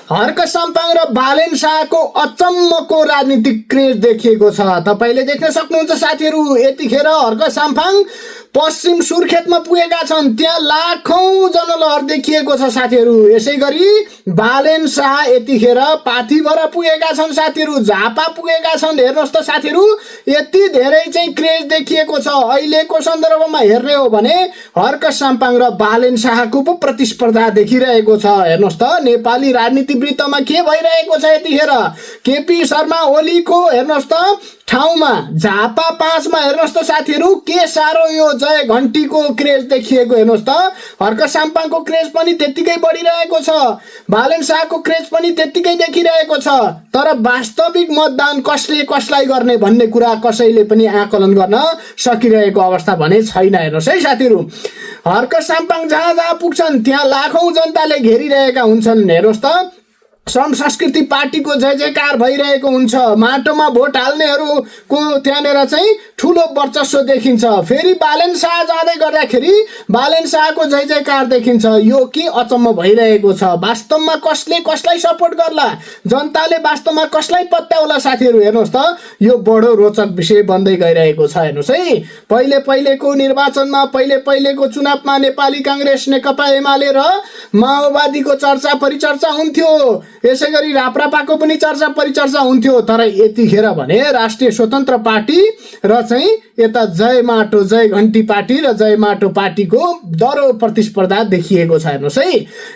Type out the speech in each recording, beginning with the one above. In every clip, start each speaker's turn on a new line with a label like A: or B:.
A: हर्क साम्पाङ र बालेन शाहको अचम्मको राजनीतिक क्रेज देखिएको छ। तपाईले देख्न सक्नुहुन्छ साथीहरू, यतिखेर हर्क साम्पाङ पश्चिम सुर्खेतमा पुगेका छन्। त्यहाँ लाखौं जनलहर देखिएको छ साथीहरू। यसैगरी बालेन शाह यतिखेर पाथीभरा पुगेका छन् साथीहरू, झापा पुगेका छन्। हेर्नुहोस् त साथीहरू, यति धेरै चाहिँ क्रेज देखिएको छ। अहिलेको सन्दर्भमा हेर्ने हो भने हर्क साम्पाङ र बालेन शाहको पो प्रतिस्पर्धा देखिरहेको छ। हेर्नुहोस् त नेपाली राजनीति वृत्तमा के भइरहेको छ यतिखेर। केपी शर्मा ओलीको हेर्नुहोस् त ठाउँमा झापा 5 मा हेर्नुहोस् त साथीहरू, के साह्रो यो जय घण्टीको क्रेज देखिएको। हेर्नुहोस् त हर्क साम्पाङको क्रेज पनि त्यतिकै बढिरहेको छ, बालेन शाहको क्रेज पनि त्यतिकै देखिरहेको छ। तर वास्तविक मतदान कसले कसलाई गर्ने भन्ने कुरा कसैले पनि आकलन गर्न सकिरहेको अवस्था भने छैन। हेर्नुहोस् है साथीहरू, हर्क साम्पाङ जहाँ जहाँ पुग्छन् त्यहाँ लाखौं जनताले घेरिरहेका हुन्छन्। हेर्नुहोस् त श्रम संस्कृति पार्टीको जय जयकार भइरहेको हुन्छ। माटोमा भोट हाल्नेहरूको त्यहाँनिर चाहिँ ठुलो वर्चस्व देखिन्छ। फेरि बालेन शाह जाँदै गर्दाखेरि बालेन शाहको जय जयकार देखिन्छ। यो के अचम्म भइरहेको छ। वास्तवमा कसले कसलाई सपोर्ट गर्ला, जनताले वास्तवमा कसलाई पत्याउला साथीहरू। हेर्नुहोस् त यो बडो रोचक विषय बन्दै गइरहेको छ। हेर्नुहोस् है, पहिलेको निर्वाचनमा पहिलेको चुनावमा नेपाली कांग्रेस, नेकपा एमाले र माओवादीको चर्चा परिचर्चा हुन्थ्यो। यसैगरी राप्रपाको पनि चर्चा परिचर्चा हुन्थ्यो। तर यतिखेर भने राष्ट्रिय स्वतन्त्र पार्टी र चाहिँ यता जय माटो जय घण्टी पार्टी र जय माटो पार्टीको दरो प्रतिस्पर्धा देखिएको छ। हेर्नुहोस् है,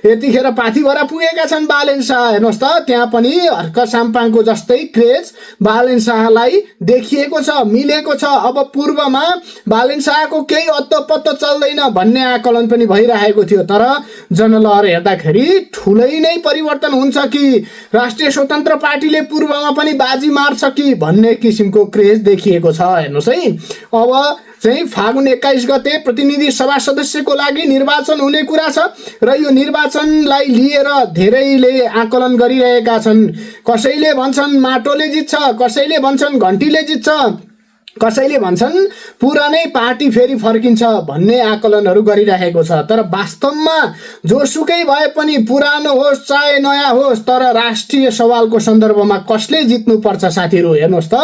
A: यतिखेर पाथीभरा पुगेका छन् बालेन शाह। हेर्नुहोस् त त्यहाँ पनि हर्क साम्पाङको जस्तै क्रेज बालेन शाहलाई देखिएको छ, मिलेको छ। अब पूर्वमा बालेन शाहको केही अत्तो पत्तो चल्दैन भन्ने आकलन पनि भइरहेको थियो। तर जनलहर हेर्दाखेरि ठुलै नै परिवर्तन हुन्छ कि राष्ट्रिय स्वतन्त्र पार्टीले पूर्वमा पनि बाजी मार्छ कि भन्ने किसिमको क्रेज देखिएको छ। हेर्नुहोस् है, अब चाहिँ फागुन 21 गते प्रतिनिधि सभा सदस्यको लागि निर्वाचन हुने कुरा छ र यो निर्वाचनलाई लिएर धेरैले आकलन गरिरहेका छन्। कसैले भन्छन् माटोले जित्छ, कसैले भन्छन् घण्टीले जित्छ, कसैले भन्छन् पुरानै पार्टी फेरि फर्किन्छ भन्ने आकलनहरू गरिरहेको छ। तर वास्तवमा जोसुकै भए पनि पुरानो होस् चाहे नयाँ होस्, तर राष्ट्रिय सवालको सन्दर्भमा कसले जित्नुपर्छ साथीहरू। हेर्नुहोस् त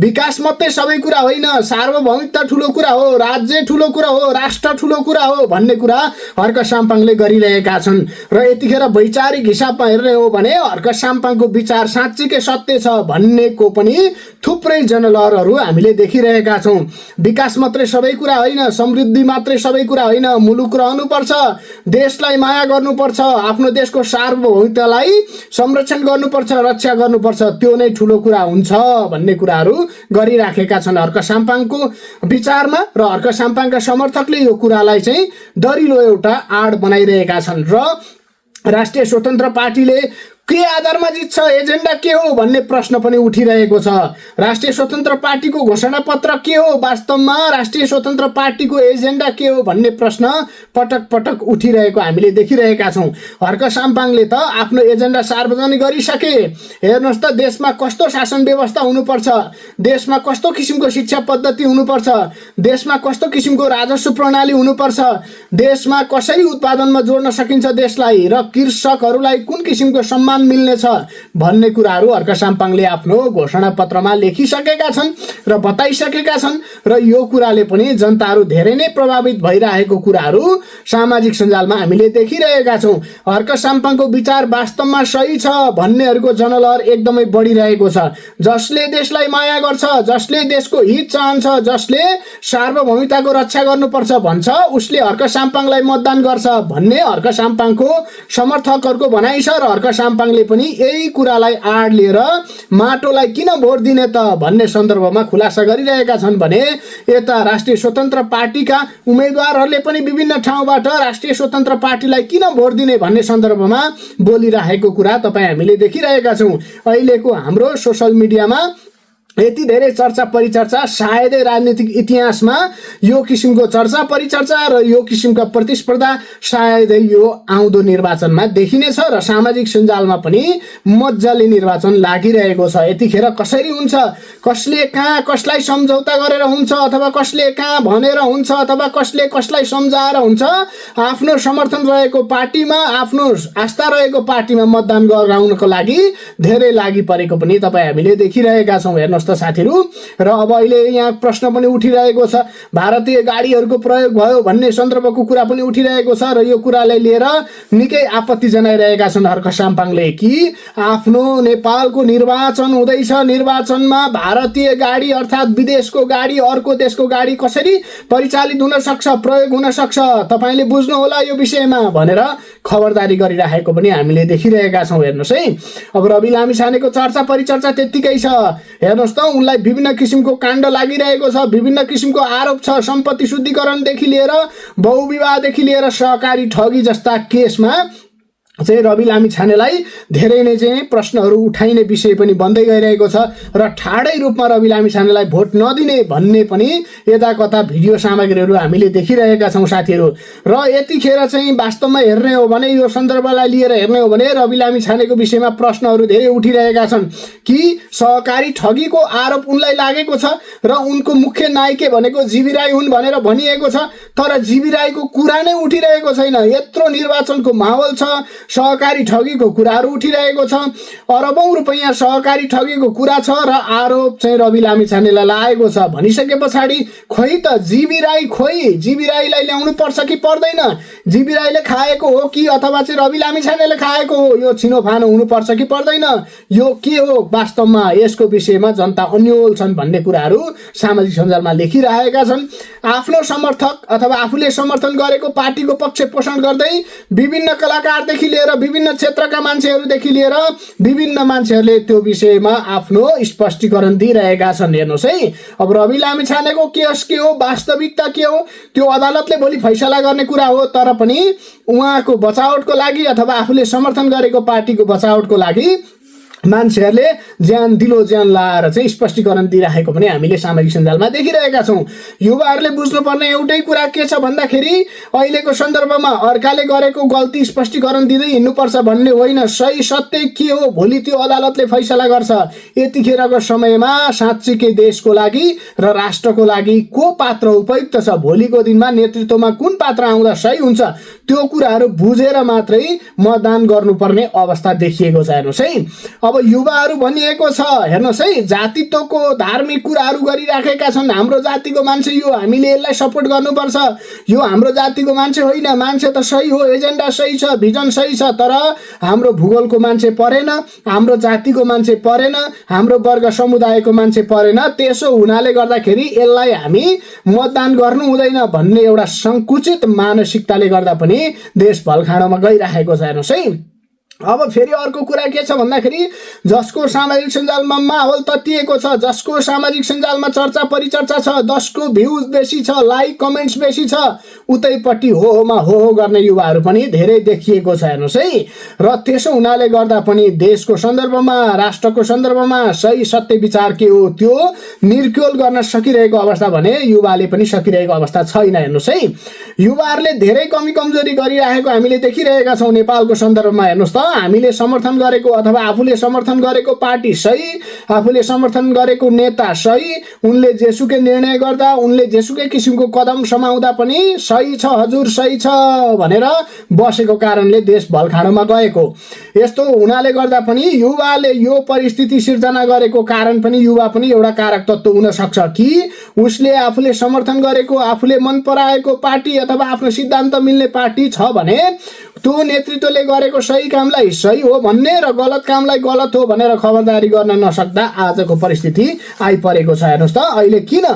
A: विकास मात्रै सबै कुरा होइन, सार्वभौमिकता ठुलो कुरा हो, राज्य ठुलो कुरा हो, राष्ट्र ठुलो कुरा हो भन्ने कुरा हर्क साम्पाङले गरिरहेका छन्। र यतिखेर वैचारिक हिसाबमा हेर्ने हो भने हर्क साम्पाङको विचार साँच्चीकै सत्य छ भन्नेको पनि थुप्रै जनलहरहरू हामीले देखिरहेका छौं। विकास मात्रै सबै कुरा होइन, समृद्धि मात्रै सबै कुरा होइन, मुलुक रहनुपर्छ, देशलाई माया गर्नुपर्छ, आफ्नो देशको सार्वभौमिकतालाई संरक्षण गर्नुपर्छ, रक्षा गर्नुपर्छ, त्यो नै ठुलो कुरा हुन्छ भन्ने कुराहरू गरिराखेका छन् हर्क साम्पाङको विचारमा। र हर्क साम्पाङका समर्थकले यो कुरालाई चाहिँ दरिलो एउटा आड बनाइरहेका छन्। र राष्ट्रिय स्वतन्त्र पार्टीले के आधारमा जित्छ, एजेन्डा के हो भन्ने प्रश्न पनि उठिरहेको छ। राष्ट्रिय स्वतन्त्र पार्टीको घोषणा पत्र के हो, वास्तवमा राष्ट्रिय स्वतन्त्र पार्टीको एजेन्डा के हो भन्ने प्रश्न पटक पटक उठिरहेको हामीले देखिरहेका छौं। हर्क साम्पाङले त आफ्नो एजेन्डा सार्वजनिक गरिसके। हेर्नुहोस् त देशमा कस्तो शासन व्यवस्था हुनुपर्छ, देशमा कस्तो किसिमको शिक्षा पद्धति हुनुपर्छ, देशमा कस्तो किसिमको राजस्व प्रणाली हुनुपर्छ, देशमा कसरी उत्पादनमा जोड्न सकिन्छ देशलाई, र कृषकहरूलाई कुन किसिमको सम्मान मिल्नेछ भन्ने कुराहरू हर्क साम्पाङले आफ्नो घोषणा पत्रमा लेखिसकेका छन् र बताइसकेका छन्। र यो कुराले पनि जनताहरू धेरै नै प्रभावित भइरहेको कुराहरू सामाजिक सञ्जालमा हामीले देखिरहेका छौं। हर्क साम्पाङको विचार वास्तवमा सही छ भन्नेहरूको जनलहर एकदमै बढिरहेको छ। जसले देशलाई माया गर्छ, जसले देशको हित चाहन्छ, जसले सार्वभौमिकताको रक्षा गर्नुपर्छ भन्छ, उसले हर्क साम्पाङलाई मतदान गर्छ भन्ने हर्क साम्पाङको समर्थकहरूको भनाइ छ। र हर्क साम्पाङले पनि यही कुरालाई आड लिएर माटोलाई किन भोट दिने त भन्ने सन्दर्भमा खुलासा गरिरहेका छन् भने यता राष्ट्रिय स्वतन्त्र पार्टीका उम्मेदवारहरूले पनि विभिन्न ठाउँबाट राष्ट्रिय स्वतन्त्र पार्टीलाई किन भोट दिने भन्ने सन्दर्भमा बोलिरहेको कुरा तपाईँ हामीले देखिरहेका छौं। अहिलेको हाम्रो सोशल मिडियामा यति धेरै चर्चा परिचर्चा सायदै राजनीतिक इतिहासमा यो किसिमको चर्चा परिचर्चा र यो किसिमका प्रतिस्पर्धा सायदै यो आउँदो निर्वाचनमा देखिनेछ र सामाजिक सञ्जालमा पनि मजाले निर्वाचन लागिरहेको छ। यतिखेर कसरी हुन्छ, कसले कहाँ कसलाई सम्झौता गरेर हुन्छ अथवा कसले कहाँ भनेर हुन्छ अथवा कसले कसलाई सम्झाएर हुन्छ, आफ्नो समर्थन रहेको पार्टीमा आफ्नो आस्था रहेको पार्टीमा मतदान गराउनको लागि धेरै लागि परेको पनि तपाईँ हामीले देखिरहेका छौँ। हेर्नुहोस् त साथीहरू, र अब अहिले यहाँ प्रश्न पनि उठिरहेको छ, भारतीय गाडीहरूको प्रयोग भयो भन्ने सन्दर्भको कुरा पनि उठिरहेको छ र यो कुरालाई लिएर निकै आपत्ति जनाइरहेका छन् हर्क साम्पाङले कि आफ्नो नेपालको निर्वाचन हुँदैछ, निर्वाचनमा भारतीय गाडी अर्थात् विदेशको गाडी अर्को देशको गाडी कसरी परिचालित हुन सक्छ, प्रयोग हुन सक्छ, तपाईँले बुझ्नु होला यो विषयमा भनेर खबरदारी गरिराखेको पनि हामीले देखिरहेका छौँ। हेर्नुहोस् है, अब रवि लामिछानेको चर्चा परिचर्चा त्यत्तिकै छ। हेर्नुहोस् त, उनलाई विभिन्न किसिमको काण्ड लागिरहेको छ, विभिन्न किसिमको आरोप छ, सम्पत्ति शुद्धिकरणदेखि लिएर बहुविवाहदेखि लिएर सहकारी ठगी जस्ता केसमा चाहिँ रवि लामिछानेलाई धेरै नै चाहिँ प्रश्नहरू उठाइने विषय पनि बन्दै गइरहेको छ र ठाडै रूपमा रवि लामिछानेलाई भोट नदिने भन्ने पनि यता कता भिडियो सामग्रीहरू हामीले देखिरहेका छौँ साथीहरू। र यतिखेर चाहिँ वास्तवमा हेर्ने हो भने यो सन्दर्भलाई लिएर हेर्ने हो भने रवि लामिछानेको विषयमा प्रश्नहरू धेरै उठिरहेका छन् कि सहकारी ठगीको आरोप उनलाई लागेको छ र उनको मुख्य नायिके भनेको जीवी राई हुन् भनेर भनिएको छ, तर जीवी राईको कुरा नै उठिरहेको छैन। यत्रो निर्वाचनको माहौल छ, सहकारी ठगीको कुराहरू उठिरहेको छ, अरबौं रुपैयाँ सहकारी ठगीको कुरा छ र आरोप चाहिँ रवि लामिछानेलाई लागेको छ भनिसके पछाडि खोइ त जीवी राईलाई ल्याउनु पर्छ कि पर्दैन, जीवी राईले खाएको हो कि अथवा चाहिँ रवि लामिछानेले खाएको हो, यो छिनोफानो हुनुपर्छ कि पर्दैन, यो के हो वास्तवमा, यसको विषयमा जनता अन्योल छन् भन्ने कुराहरू सामाजिक सञ्जालमा लेखिरहेका छन्। आफ्नो समर्थक अथवा आफूले समर्थन गरेको पार्टीको पक्ष पोषण गर्दै विभिन्न कलाकारदेखि लिएर विभिन्न क्षेत्रका मान्छेहरूदेखि लिएर विभिन्न मान्छेहरूले त्यो विषयमा आफ्नो स्पष्टीकरण दिइरहेका छन्। हेर्नुहोस् है, अब रवि लामिछानेको केस के हो, वास्तविकता के हो, त्यो अदालतले भोलि फैसला गर्ने कुरा हो, तर पनि उहाँको बचावटको लागि अथवा आफूले समर्थन गरेको पार्टीको बचावटको लागि मान्छेहरूले ज्यान दिलो ज्यान लाएर चाहिँ स्पष्टीकरण दिइराखेको पनि हामीले सामाजिक सञ्जालमा देखिरहेका छौँ। युवाहरूले बुझ्नुपर्ने एउटै कुरा के छ भन्दाखेरि अहिलेको सन्दर्भमा अर्काले गरेको गल्ती स्पष्टीकरण दिँदै हिँड्नुपर्छ भन्ने होइन, सही सत्य के हो भोलि त्यो अदालतले फैसला गर्छ। यतिखेरको समयमा साँच्चीकै देशको लागि र राष्ट्रको लागि को पात्र उपयुक्त छ, भोलिको दिनमा नेतृत्वमा कुन पात्र आउँदा सही हुन्छ, त्यो कुराहरू बुझेर मात्रै मतदान गर्नुपर्ने अवस्था देखिएको छ। हेर्नुहोस् है, अब युवाहरू भनिएको छ, हेर्नुहोस् है, जातित्वको धार्मिक कुराहरू गरिराखेका छन्, हाम्रो जातिको मान्छे यो, हामीले यसलाई सपोर्ट गर्नुपर्छ, यो हाम्रो जातिको मान्छे होइन, मान्छे त सही हो, एजेन्डा सही छ, भिजन सही छ, तर हाम्रो भूगोलको मान्छे परेन, हाम्रो जातिको मान्छे परेन, हाम्रो वर्ग समुदायको मान्छे परेन, त्यसो हुनाले गर्दाखेरि यसलाई हामी मतदान गर्नु हुँदैन भन्ने एउटा सङ्कुचित मानसिकताले गर्दा पनि देश भलखाडोमा गइराखेको छ। हेर्नुहोस् है, अब फेरि अर्को कुरा के छ भन्दाखेरि जसको सामाजिक सञ्जालमा माहौल ततिएको छ, जसको सामाजिक सञ्जालमा चर्चा परिचर्चा छ, जसको भ्युज बेसी छ, लाइक कमेन्ट्स बेसी छ, उतैपट्टि होमा हो गर्ने युवाहरू पनि धेरै देखिएको छ। हेर्नुहोस् है, र त्यसो हुनाले गर्दा पनि देशको सन्दर्भमा राष्ट्रको सन्दर्भमा सही सत्य विचार के हो त्यो निर्क्योल गर्न सकिरहेको अवस्था भने युवाले पनि सकिरहेको अवस्था छैन। हेर्नुहोस् है, युवाहरूले धेरै कमी कमजोरी गरिरहेको हामीले देखिरहेका छौँ नेपालको सन्दर्भमा। हेर्नुहोस् त, हामीले समर्थन गरेको अथवा आफूले समर्थन गरेको पार्टी सही, आफूले समर्थन गरेको नेता सही, उनले जेसुकै निर्णय गर्दा, उनले जेसुकै किसिमको कदम समाउँदा पनि सही छ हजुर सही छ भनेर बसेको कारणले देश भलखाडोमा गएको। यस्तो हुनाले गर्दा पनि युवाले यो परिस्थिति सिर्जना गरेको कारण पनि युवा पनि एउटा कारक तत्त्व हुन सक्छ कि उसले आफूले समर्थन गरेको, आफूले मन पराएको पार्टी अथवा आफ्नो सिद्धान्त मिल्ने पार्टी छ भने त्यो नेतृत्वले गरेको सही कामलाई सही हो भन्ने र गलत कामलाई गलत हो भनेर खबरदारी गर्न नसक्दा आजको परिस्थिति आइपरेको छ। हेर्नुहोस् त, अहिले किन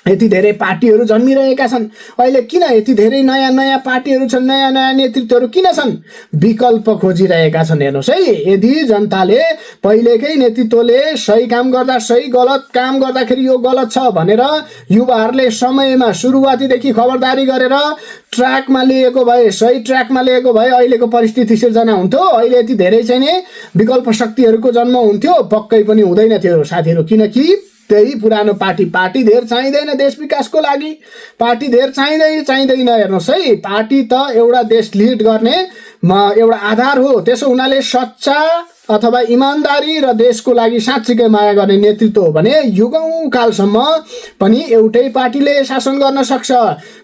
A: यति धेरै पार्टीहरू जन्मिरहेका छन्। अहिले किन यति धेरै नयाँ नयाँ पार्टीहरू छन्, नयाँ नयाँ नेतृत्वहरू किन छन्? विकल्प खोजिरहेका छन्। हेर्नुहोस् है, यदि जनताले पहिलेकै नेतृत्वले सही काम गर्दा सही, गलत काम गर्दाखेरि यो गलत छ भनेर युवाहरूले समयमा सुरुवातीदेखि खबरदारी गरेर ट्र्याकमा लिएको भए, सही ट्र्याकमा लिएको भए अहिलेको परिस्थिति सिर्जना हुन्थ्यो। अहिले यति धेरै चाहिँ नि विकल्प शक्तिहरूको जन्म हुन्थ्यो, पक्कै पनि हुँदैन थियो साथीहरू। किनकि त्यही पुरानो पार्टी धेर चाहिँदैन देश विकासको लागि, पार्टी धेर चाहिँदैन। हेर्नुहोस् है, पार्टी त एउटा देश लिड गर्ने एउटा आधार हो। त्यसो हुनाले सच्चा अथवा इमान्दारी र देशको लागि साँच्चीकै माया गर्ने नेतृत्व हो भने युगौं कालसम्म पनि एउटै पार्टीले शासन गर्न सक्छ,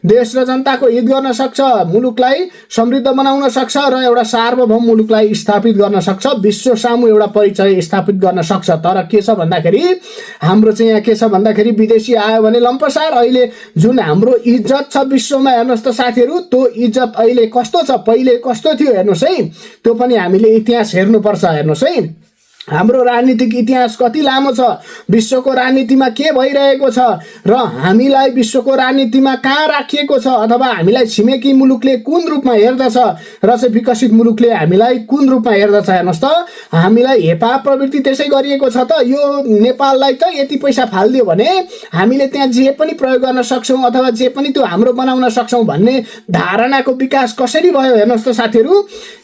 A: देश र जनताको हित गर्न सक्छ, मुलुकलाई समृद्ध बनाउन सक्छ र एउटा सार्वभौम मुलुकलाई स्थापित गर्न सक्छ, विश्व सामु एउटा परिचय स्थापित गर्न सक्छ। तर के छ भन्दाखेरि हाम्रो चाहिँ यहाँ के छ भन्दाखेरि विदेशी आयो भने लम्पसार। अहिले जुन हाम्रो इज्जत छ विश्वमा, हेर्नुहोस् त साथीहरू, त्यो इज्जत अहिले कस्तो छ, पहिले कस्तो थियो हेर्नुहोस् है। त्यो पनि हामीले इतिहास हेर्नुपर्छ। हेर्नुहोस् है, हाम्रो राजनीतिक इतिहास कति लामो छ, विश्वको राजनीतिमा के भइरहेको छ र हामीलाई विश्वको राजनीतिमा कहाँ राखिएको छ, अथवा हामीलाई छिमेकी मुलुकले कुन रूपमा हेर्दछ र चाहिँ विकसित मुलुकले हामीलाई कुन रूपमा हेर्दछ। हेर्नुहोस् त, हामीलाई हेपा प्रवृत्ति त्यसै गरिएको छ त। यो नेपाललाई त यति पैसा फालिदियो भने हामीले त्यहाँ जे पनि प्रयोग गर्न सक्छौँ अथवा जे पनि त्यो हाम्रो बनाउन सक्छौँ भन्ने धारणाको विकास कसरी भयो? हेर्नुहोस् त साथीहरू,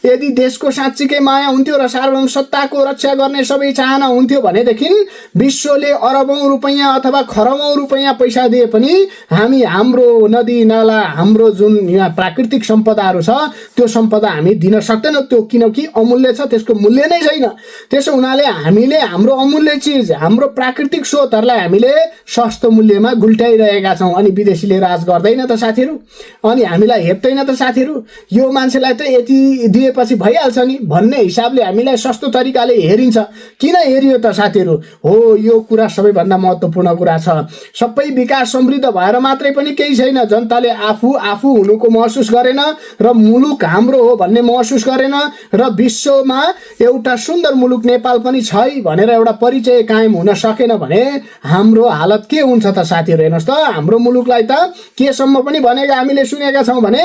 A: यदि देशको साँच्चीकै माया हुन्थ्यो र सार्वभौम सत्ताको रक्षा गर्ने सबै चाहना हुन्थ्यो भनेदेखि विश्वले अरबौं रुपैयाँ अथवा खरबौं रुपैयाँ पैसा दिए पनि हामी हाम्रो नदी नाला, हाम्रो जुन यहाँ प्राकृतिक सम्पदाहरू छ त्यो सम्पदा हामी दिन सक्दैनौँ। त्यो किनकि अमूल्य छ, त्यसको मूल्य नै छैन। त्यसो हुनाले हामीले हाम्रो अमूल्य चिज, हाम्रो प्राकृतिक स्रोतहरूलाई हामीले सस्तो मूल्यमा गुल्टाइरहेका छौँ। अनि विदेशीले राज गर्दैन त साथीहरू, अनि हामीलाई हेप्दैन त साथीहरू। यो मान्छेलाई त यति दिएपछि भइहाल्छ नि भन्ने हिसाबले हामीलाई सस्तो तरिकाले हेरिन्छ। किन हेरियो त साथीहरू? हो, यो कुरा सबैभन्दा महत्त्वपूर्ण कुरा छ। सबै विकास समृद्ध भएर मात्रै पनि केही छैन। जनताले आफू हुनुको महसुस गरेन र मुलुक हाम्रो हो भन्ने महसुस गरेन र विश्वमा एउटा सुन्दर मुलुक नेपाल पनि छ भनेर एउटा परिचय कायम हुन सकेन भने हाम्रो हालत के हुन्छ त साथीहरू? हेर्नुहोस् त, हाम्रो मुलुकलाई त केसम्म पनि भनेका हामीले सुनेका छौँ भने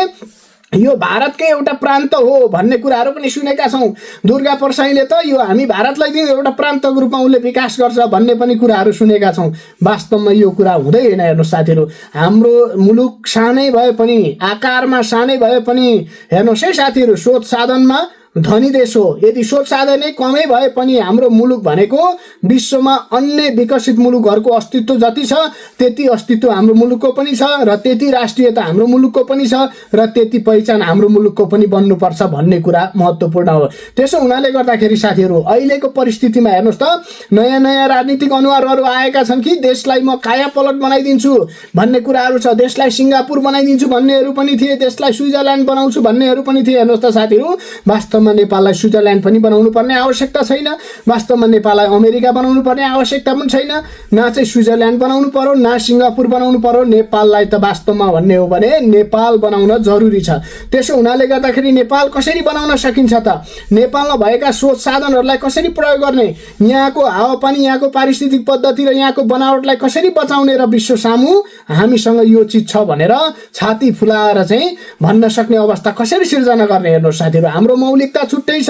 A: यो भारतकै एउटा प्रान्त हो भन्ने कुराहरू पनि सुनेका छौँ। दुर्गा परसाईले त यो हामी भारतलाई दिन एउटा प्रान्तको रूपमा उसले विकास गर्छ भन्ने पनि कुराहरू सुनेका छौँ। वास्तवमा यो कुरा हुँदैन। हेर्नुहोस् साथीहरू, हाम्रो मुलुक सानै भए पनि, आकारमा सानै भए पनि, हेर्नुहोस् है साथीहरू, स्रोत साधनमा धनी देश हो। यदि स्रोत साधनै कमै भए पनि हाम्रो मुलुक भनेको विश्वमा अन्य विकसित मुलुकहरूको अस्तित्व जति छ त्यति अस्तित्व हाम्रो मुलुकको पनि छ र त्यति राष्ट्रियता हाम्रो मुलुकको पनि छ र त्यति पहिचान हाम्रो मुलुकको पनि बन्नुपर्छ भन्ने कुरा महत्त्वपूर्ण हो। त्यसो हुनाले गर्दाखेरि साथीहरू, अहिलेको परिस्थितिमा हेर्नुहोस् त, नयाँ नयाँ राजनीतिक अनुहारहरू आएका छन् कि देशलाई म कायापलट बनाइदिन्छु भन्ने कुराहरू छ। देशलाई सिङ्गापुर बनाइदिन्छु भन्नेहरू पनि थिए, देशलाई स्विजरल्यान्ड बनाउँछु भन्नेहरू पनि थिए। हेर्नुहोस् त साथीहरू, वास्तवमा नेपाललाई स्विजरल्यान्ड पनि बनाउनु पर्ने आवश्यकता छैन। वास्तवमा नेपाललाई अमेरिका बनाउनु पर्ने आवश्यकता पनि छैन। न चाहिँ स्विजरल्यान्ड बनाउनु पर्यो, न सिङ्गापुर बनाउनु पर्यो। नेपाललाई त वास्तवमा भन्ने हो भने नेपाल बनाउन जरुरी छ। त्यसो हुनाले गर्दाखेरि नेपाल कसरी बनाउन सकिन्छ त? नेपालमा भएका स्रोत साधनहरूलाई कसरी प्रयोग गर्ने, यहाँको हावापानी, यहाँको पारिस्थितिक पद्धति र यहाँको बनावटलाई कसरी बचाउने र विश्व सामु हामीसँग यो चिज छ भनेर छाती फुलाएर चाहिँ भन्न सक्ने अवस्था कसरी सिर्जना गर्ने? हेर्नुहोस् साथीहरू, हाम्रो मौलिकता छुट्टै छ,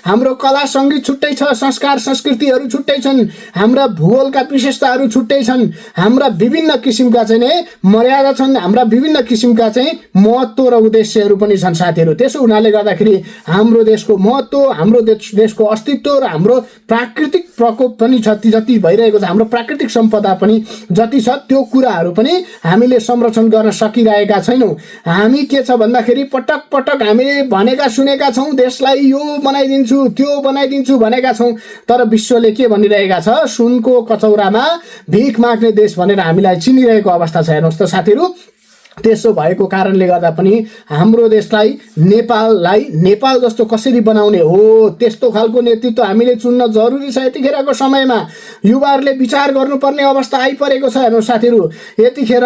A: हाम्रो कला सङ्गीत छुट्टै छ, संस्कार संस्कृतिहरू छुट्टै छन्, हाम्रा भूगोलका विशेषताहरू छुट्टै छन्, हाम्रा विभिन्न किसिमका चाहिँ मर्यादा छन्, हाम्रा विभिन्न किसिमका चाहिँ महत्त्व र उद्देश्यहरू पनि छन् साथीहरू। त्यसो हुनाले गर्दाखेरि हाम्रो देशको महत्त्व, हाम्रो देशको अस्तित्व र हाम्रो प्राकृतिक प्रकोप पनि जति जति भइरहेको छ, हाम्रो प्राकृतिक सम्पदा पनि जति छ त्यो कुराहरू पनि हामीले संरक्षण गर्न सकिरहेका छैनौँ। हामी के छ भन्दाखेरि पटक पटक हामीले भनेका सुनेका छौँ, देशलाई यो बनाइदिन्छु त्यो बनाइदिन्छु भनेका छौँ, तर विश्वले के भनिरहेका छ? सुनको कचौरामा भिख माग्ने देश भनेर हामीलाई चिनिरहेको अवस्था छ। हेर्नुहोस् त साथीहरू, त्यसो भएको कारणले गर्दा पनि हाम्रो देशलाई नेपाल जस्तो कसरी बनाउने हो त्यस्तो खालको नेतृत्व हामीले चुन्न जरुरी छ। यतिखेरको समयमा युवाहरूले विचार गर्नुपर्ने अवस्था आइपरेको छ। हेर्नुहोस् साथीहरू, यतिखेर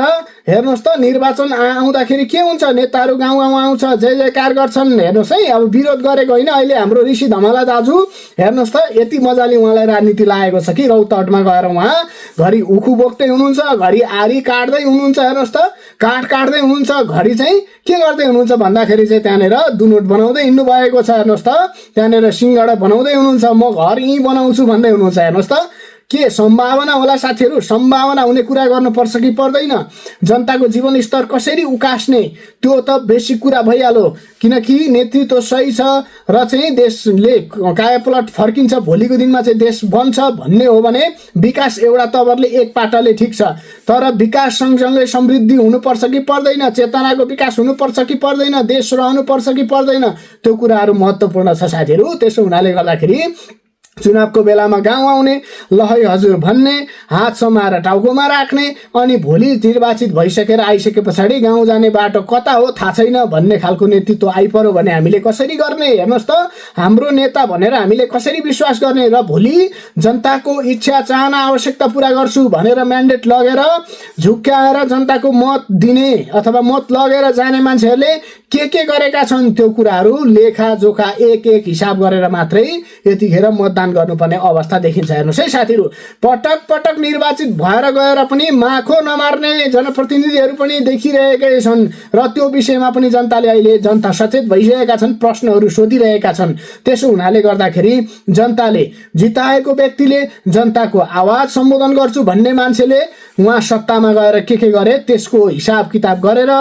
A: हेर्नुहोस् त निर्वाचन आउँदाखेरि के हुन्छ, नेताहरू गाउँ गाउँ आउँछ, जय जयकार गर्छन्। हेर्नुहोस् है, अब विरोध गरेको होइन। अहिले हाम्रो ऋषि धमला दाजु हेर्नुहोस् त, यति मजाले उहाँलाई राजनीति लागेको छ कि रौतहटमा गएर उहाँ घरि उखु बोक्दै हुनुहुन्छ, घरि आरी काट्दै हुनुहुन्छ। हेर्नुहोस् त, काठ काट्दै हुनुहुन्छ, घरि चाहिँ के गर्दै हुनुहुन्छ भन्दाखेरि चाहिँ त्यहाँनिर दुनोट बनाउँदै हिँड्नु भएको छ। हेर्नुहोस् त, त्यहाँनिर सिङ्गडा बनाउँदै हुनुहुन्छ, म घर यहीँ बनाउँछु भन्दै हुनुहुन्छ। हेर्नुहोस् त, के सम्भावना होला साथीहरू? सम्भावना हुने कुरा गर्नुपर्छ कि पर्दैन? जनताको जीवनस्तर कसरी उकास्ने त्यो त बेसिक कुरा भइहाल्यो। किनकि नेतृत्व सही छ र चाहिँ देशले कायापलट फर्किन्छ, भोलिको दिनमा चाहिँ देश बन्छ भन्ने हो भने विकास एउटा तवरले एक पाटाले ठिक छ, तर विकास सँगसँगै समृद्धि हुनुपर्छ कि पर्दैन? चेतनाको विकास हुनुपर्छ कि पर्दैन? देश रहनुपर्छ कि पर्दैन? त्यो कुराहरू महत्त्वपूर्ण छ साथीहरू। त्यसो हुनाले गर्दाखेरि चुनावको बेलामा गाउँ आउने, लहै हजुर भन्ने, हात समाएर टाउकोमा राख्ने, अनि भोलि निर्वाचित भइसकेर आइसके पछाडि गाउँ जाने बाटो कता हो थाहा छैन भन्ने खालको नेतृत्व आइपर्यो भने हामीले कसरी गर्ने? हेर्नुहोस् त, हाम्रो नेता भनेर हामीले कसरी विश्वास गर्ने? र भोलि जनताको इच्छा चाहना आवश्यकता पुरा गर्छु भनेर म्यान्डेट लगेर झुक्क्याएर जनताको मत दिने अथवा मत लगेर जाने मान्छेहरूले के गरेका छन् त्यो कुराहरू लेखाजोखा एक एक हिसाब गरेर मात्रै यतिखेर मतदान गर्नुपर्ने अवस्था देखिन्छ। हेर्नुहोस् है साथीहरू, पटक पटक निर्वाचित भएर गएर पनि माखो नमार्ने जनप्रतिनिधिहरू पनि देखिरहेकै छन् र त्यो विषयमा पनि जनताले अहिले जनता सचेत भइसकेका छन्, प्रश्नहरू सोधिरहेका छन्। त्यसो हुनाले गर्दाखेरि जनताले जिताएको व्यक्तिले जनताको आवाज सम्बोधन गर्छु भन्ने मान्छेले उहाँ सत्तामा गएर के गरे त्यसको हिसाब किताब गरेर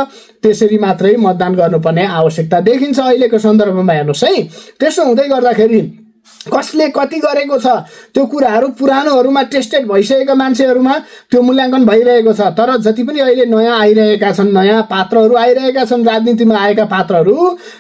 A: त्यसरी मात्रै मतदान गर्नुपर्ने आवश्यकता देखिन्छ अहिलेको सन्दर्भमा। हेर्नुहोस् है, त्यसो हुँदै गर्दाखेरि कसले कति गरेको छ त्यो कुराहरू पुरानोहरूमा टेस्टेड भइसकेका मान्छेहरूमा त्यो मूल्याङ्कन भइरहेको छ। तर जति पनि अहिले नयाँ आइरहेका छन्, नयाँ पात्रहरू आइरहेका छन्, राजनीतिमा आएका पात्रहरू,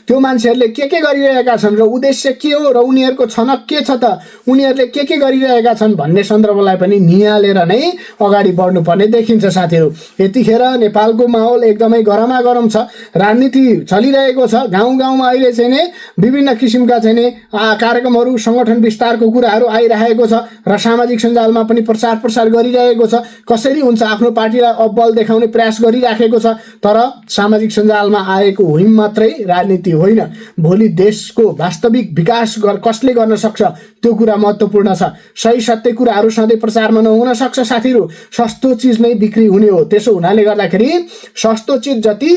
A: त्यो मान्छेहरूले के गरिरहेका छन् र उद्देश्य के हो र उनीहरूको छनक के छ त, उनीहरूले के गरिरहेका छन् भन्ने सन्दर्भलाई पनि निहालेर नै अगाडि बढ्नुपर्ने देखिन्छ साथीहरू। यतिखेर नेपालको माहौल एकदमै गरमागरम छ, राजनीति चलिरहेको छ। गाउँ गाउँमा अहिले चाहिँ नै विभिन्न किसिमका चाहिँ नै कार्यक्रमहरू, संगठन विस्तारको कुराहरू आइरहेको छ र सामाजिक सञ्जालमा पनि प्रचार गरिरहेको छ। कसरी हुन्छ आफ्नो पार्टीलाई अब्बल देखाउने प्रयास गरिराखेको छ। तर सामाजिक सञ्जालमा आएको हुइम मात्रै राजनीति होइन, भोलि देशको वास्तविक विकास कसले गर्न सक्छ त्यो कुरा महत्त्वपूर्ण छ। सही सत्य कुराहरू सधैँ प्रचारमा नहुन सक्छ साथीहरू, सस्तो चिज नै बिक्री हुने हो। त्यसो हुनाले गर्दाखेरि सस्तो चिज जति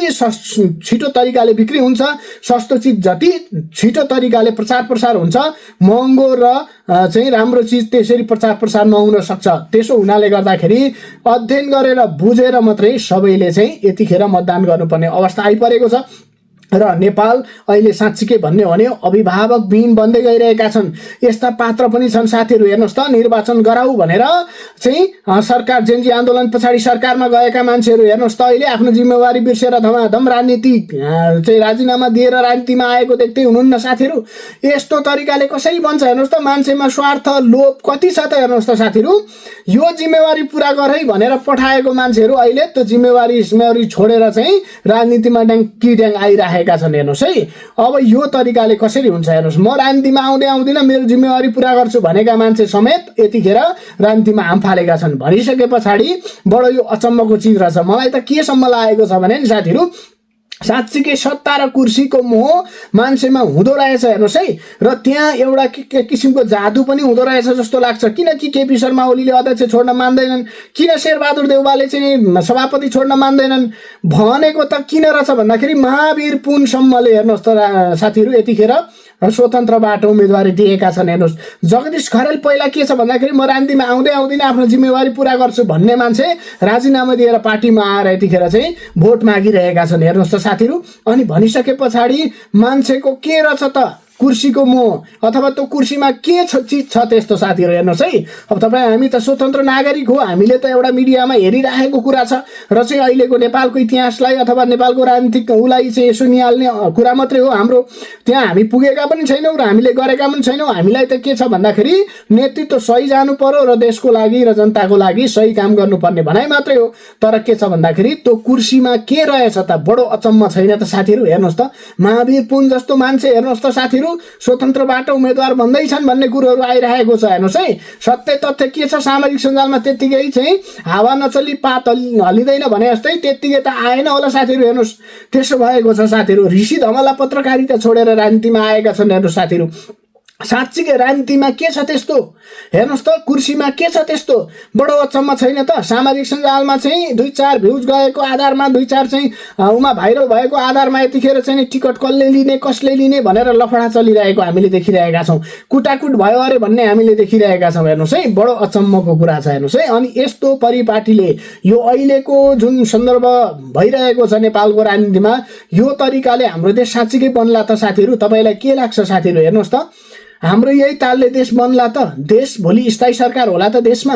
A: छिटो तरिकाले बिक्री हुन्छ, सस्तो चिज जति छिटो तरिकाले प्रचार हुन्छ, महँगो र चाहिँ राम्रो चिज त्यसरी प्रचार नहुन सक्छ। त्यसो हुनाले गर्दाखेरि अध्ययन गरेर बुझेर मात्रै सबैले चाहिँ यतिखेर मतदान गर्नुपर्ने अवस्था आइपरेको छ। र नेपाल अहिले साँच्चीकै भन्ने हो भने अभिभावक विहीन बन्दै गइरहेका छन्। यस्ता पात्र पनि छन् साथीहरू। हेर्नुहोस् त, निर्वाचन गराऊ भनेर चाहिँ सरकार जेन्जी आन्दोलन पछाडि सरकारमा गएका मान्छेहरू हेर्नुहोस् त अहिले आफ्नो जिम्मेवारी बिर्सेर धमाधम राजनीति चाहिँ राजीनामा दिएर राजनीतिमा आएको देख्दै हुनुहुन्न साथीहरू। यस्तो तरिकाले कसरी बन्छ? हेर्नुहोस् त, मान्छेमा स्वार्थ लोभ कति छ त। हेर्नुहोस् त साथीहरू, यो जिम्मेवारी पुरा गरै भनेर पठाएको मान्छेहरू अहिले त्यो जिम्मेवारी छोडेर चाहिँ राजनीतिमा ड्याङ आइरहेको छन्। हेर्नुहोस् है, अब यो तरिकाले कसरी हुन्छ? हेर्नुहोस्, म राजनीतिमा आउँदिनँ, मेरो जिम्मेवारी पुरा गर्छु भनेका मान्छे समेत यतिखेर राजनीतिमा हाम फालेका छन् भनिसके पछाडि बडो यो अचम्मको चिज रहेछ। मलाई त केसम्म लागेको छ भने नि साथीहरू, साँच्चीकै सत्ता र कुर्सीको मोह मान्छेमा हुँदो रहेछ। हेर्नुहोस् है, र त्यहाँ एउटा किसिमको जादु पनि हुँदो रहेछ जस्तो लाग्छ। किनकि केपी शर्मा ओलीले अध्यक्ष छोड्न मान्दैनन्, किन शेरबहादुर देउवाले चाहिँ सभापति छोड्न मान्दैनन् भनेको त किन रहेछ भन्दाखेरि महावीर पुनसम्मले हेर्नुहोस् त साथीहरू यतिखेर स्वतन्त्रबाट उम्मेदवारी दिएका छन्। हेर्नुहोस्, जगदीश खरेल पहिला के छ भन्दाखेरि म राजनीतिमा आउँदिनँ, आफ्नो जिम्मेवारी पुरा गर्छु भन्ने मान्छे राजीनामा दिएर पार्टीमा आएर यतिखेर चाहिँ भोट मागिरहेका छन्। हेर्नुहोस् त साथीहरू, अनि भनिसके पछाडि मान्छेको के रहेछ त कुर्सीको मोह अथवा त्यो कुर्सीमा के चिज छ त्यस्तो साथीहरू हेर्नुहोस् है। अब तपाईँ हामी त स्वतन्त्र नागरिक हो, हामीले त एउटा मिडियामा हेरिराखेको कुरा छ र चाहिँ अहिलेको नेपालको इतिहासलाई अथवा नेपालको राजनीतिक उसलाई चाहिँ यसो निहाल्ने कुरा मात्रै हो हाम्रो। त्यहाँ हामी पुगेका पनि छैनौँ र हामीले गरेका पनि छैनौँ। हामीलाई त के छ भन्दाखेरि नेतृत्व सही जानु पर्यो र देशको लागि र जनताको लागि सही काम गर्नुपर्ने भनाइ मात्रै हो। तर के छ भन्दाखेरि त्यो कुर्सीमा के रहेछ त बडो अचम्म छैन त साथीहरू। हेर्नुहोस् त महावीर पुन जस्तो मान्छे हेर्नुहोस् त साथीहरू स्वतन्त्रबाट उम्मेदवार भन्दैछन् भन्ने कुरोहरू आइरहेको छ। हेर्नुहोस् है सत्य तथ्य के छ सामाजिक सञ्जालमा त्यत्तिकै चाहिँ हावा नचली पात हलिँदैन भने जस्तै त्यत्तिकै त आएन होला साथीहरू। हेर्नुहोस् त्यसो भएको छ साथीहरू। ऋषि धमला पत्रकारिता छोडेर राजनीतिमा आएका छन्। हेर्नुहोस् साथीहरू साँच्चीकै राजनीतिमा के छ त्यस्तो, हेर्नुहोस् त कुर्सीमा के छ त्यस्तो बडो अचम्म छैन त। सामाजिक सञ्जालमा चाहिँ 2-4 भ्युज गएको आधारमा 2-4 चाहिँ उमा भाइरल भएको आधारमा यतिखेर चाहिँ टिकट कसले लिने कसले लिने भनेर लफडा चलिरहेको हामीले देखिरहेका छौँ। कुटाकुट भयो अरे भन्ने हामीले देखिरहेका छौँ। हेर्नुहोस् है बडो अचम्मको कुरा छ। हेर्नुहोस् है अनि यस्तो परिपाटीले यो अहिलेको जुन सन्दर्भ भइरहेको छ नेपालको राजनीतिमा यो तरिकाले हाम्रो देश साँच्चीकै बन्ला त साथीहरू? तपाईँलाई के लाग्छ साथीहरू? हेर्नुहोस् त हाम्रो यही तालले देश बन्ला त? देश भोलि स्थायी सरकार होला त देशमा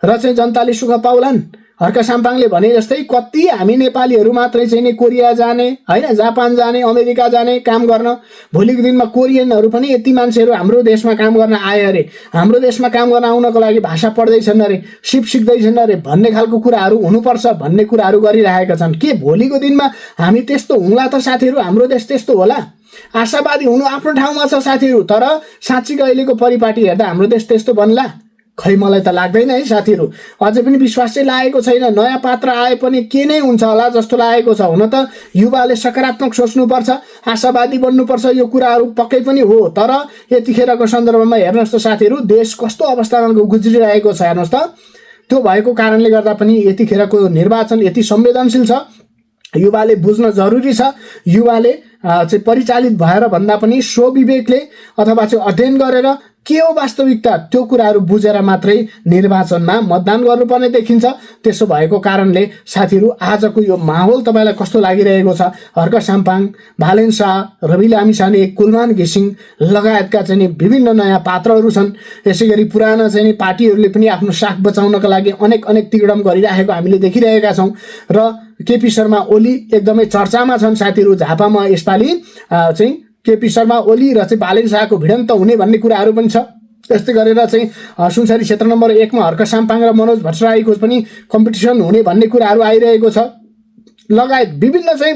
A: र चाहिँ जनताले सुख पाउलान्? हर्क साम्पाङले भने जस्तै कति हामी नेपालीहरू मात्रै चाहिँ नि कोरिया जाने होइन, जापान जाने, अमेरिका जाने काम गर्न। भोलिको दिनमा कोरियनहरू पनि यति मान्छेहरू हाम्रो देशमा काम गर्न आए अरे, हाम्रो देशमा काम गर्न आउनको लागि भाषा पढ्दैछन् अरे, सिक्दैछन् अरे भन्ने खालको कुराहरू हुनुपर्छ भन्ने कुराहरू गरिरहेका छन्। के भोलिको दिनमा हामी त्यस्तो हुँला त साथीहरू? हाम्रो देश त्यस्तो होला? आशावादी हुनु आफ्नो ठाउँमा छ साथीहरू, तर साँच्चीको अहिलेको परिपाटी हेर्दा हाम्रो देश त्यस्तो बन्ला? खै मलाई त लाग्दैन है साथीहरू। अझै पनि विश्वास चाहिँ लागेको छैन। नयाँ पात्र आए पनि के नै हुन्छ होला जस्तो लागेको छ। हुन त युवाले सकारात्मक सोच्नुपर्छ, आशावादी बन्नुपर्छ, यो कुराहरू पक्कै पनि हो। तर यतिखेरको सन्दर्भमा हेर्नुहोस् त साथीहरू देश कस्तो अवस्थामा गुज्रिरहेको छ। हेर्नुहोस् त त्यो भएको कारणले गर्दा पनि यतिखेरको निर्वाचन यति संवेदनशील छ। युवाले बुझ्न जरुरी छ। युवाले चाहिँ परिचालित भएर भन्दा पनि स्वविवेकले अथवा चाहिँ अध्ययन गरेर के हो वास्तविकता त्यो कुराहरू बुझेर मात्रै निर्वाचनमा मतदान गर्नुपर्ने देखिन्छ। त्यसो भएको कारणले साथीहरू आजको यो माहौल तपाईँलाई कस्तो लागिरहेको छ? हर्क साम्पाङ, भालेन शाह, रवि लामिछाने, कुलमान घिसिङ लगायतका चाहिँ विभिन्न नयाँ पात्रहरू छन्। यसै गरी पुराना चाहिँ पार्टीहरूले पनि आफ्नो साख बचाउनका लागि अनेक तिगडम गरिरहेको हामीले देखिरहेका छौँ र केपी शर्मा ओली एकदमै चर्चामा छन् साथीहरू। झापामा यसपालि चाहिँ केपी शर्मा ओली र चाहिँ भालेन शाहको भिडन्त हुने भन्ने कुराहरू पनि छ। त्यस्तै गरेर चाहिँ सुनसरी क्षेत्र नम्बर 1 मा हर्क साम्पाङ र मनोज भट्टराईको पनि कम्पिटिसन हुने भन्ने कुराहरू आइरहेको छ। लगायत विभिन्न चाहिँ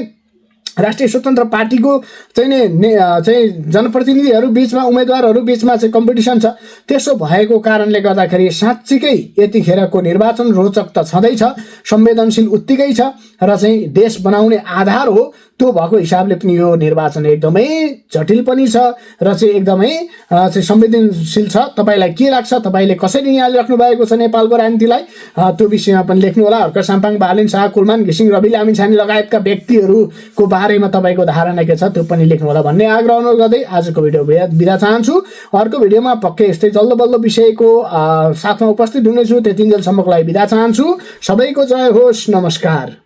A: राष्ट्रिय स्वतन्त्र पार्टीको चाहिँ जनप्रतिनिधिहरू बिचमा उम्मेदवारहरू बिचमा चाहिँ कम्पिटिसन छ। त्यसो भएको कारणले गर्दाखेरि साँच्चीकै यतिखेरको निर्वाचन रोचक त छँदैछ, संवेदनशील उत्तिकै छ र चाहिँ देश बनाउने आधार हो। त्यो भएको हिसाबले पनि यो निर्वाचन एकदमै जटिल पनि छ र चाहिँ एकदमै चाहिँ संवेदनशील छ। तपाईँलाई के लाग्छ? तपाईँले कसरी निहालिराख्नु भएको छ नेपालको राजनीतिलाई? त्यो विषयमा पनि लेख्नु होला। हर्क साम्पाङ, भालेन शाह, कुलमान घिसिङ, रवि लामिछाने लगायतका व्यक्तिहरूको बारेमा तपाईँको धारणा के छ त्यो पनि लेख्नु होला भन्ने आग्रह अनुरोध गर्दै आजको भिडियो बिदा चाहन्छु। अर्को भिडियोमा पक्कै यस्तै जल्दो बल्दो विषयको साथमा उपस्थित हुनेछु। त्यतिन्जेलसम्मको लागि बिदा चाहन्छु। सबैको जय होस्। नमस्कार।